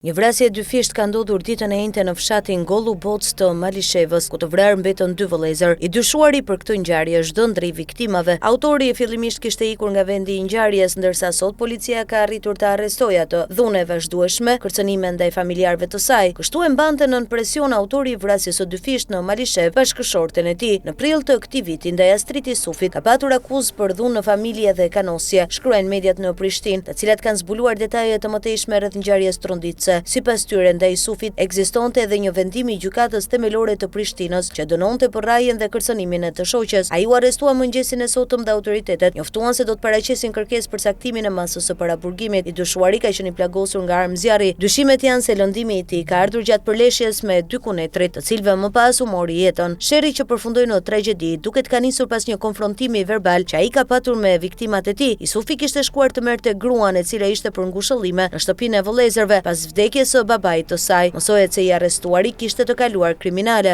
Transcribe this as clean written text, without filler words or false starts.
Një vrasje e dyfishtë ka ndodhur ditën e enjte në fshatin Golluboc të Malishevës, ku të vrarë mbetën dy vëllezër. I dyshuari për këtë ngjarje është dhëndri i viktimave. Autori fillimisht kishte ikur nga vendi i ngjarjes, ndërsa sot policia ka arritur ta arrestojë atë. Dhunë e vazhdueshme, kërcënime ndaj familjarëve të saj. Kështu e mbante nën presion autori i vrasjes së dyfishtë në Malishevë bashkëshorten e tij. Në prill të këtij viti ndaj Astrit Isufit ka patur akuzë për dhunë në familje dhe kanosje, shkruajnë mediat në Prishtinë, të cilat kanë zbuluar detaje të mëtejshme rreth ngjarjes tronditëse. Sipas tyre, ndaj Isufit ekzistonte edhe një vendim i Gjykatës Themelore të Prishtinës, që dënonte për rrahjen dhe kërcënimin e të shoqes. Ai u arrestua mëngjesin e sotëm dhe autoritetet njoftuan se do të paraqesin kërkesë për caktimin e masës së paraburgimit. I dyshuari ka qenë i plagosur nga armë zjarri. Dyshimet janë se lëndimi i tij ka ardhur gjatë përleshjes me dy kunetrit, të cilëve më pas u mori jetën. Sherri që përfundoi në tragjedi, duket ka nisur pas një konfrontimi verbal që ai ka patur me viktimat e tij. Isufi kishte shkuar të merrte gruan, e cila ishte për ngushëllime në shtëpinë e vëllezërve, pas vdekjes së babait të saj. Mësohet se i arrestuari kishte të kaluar kriminale.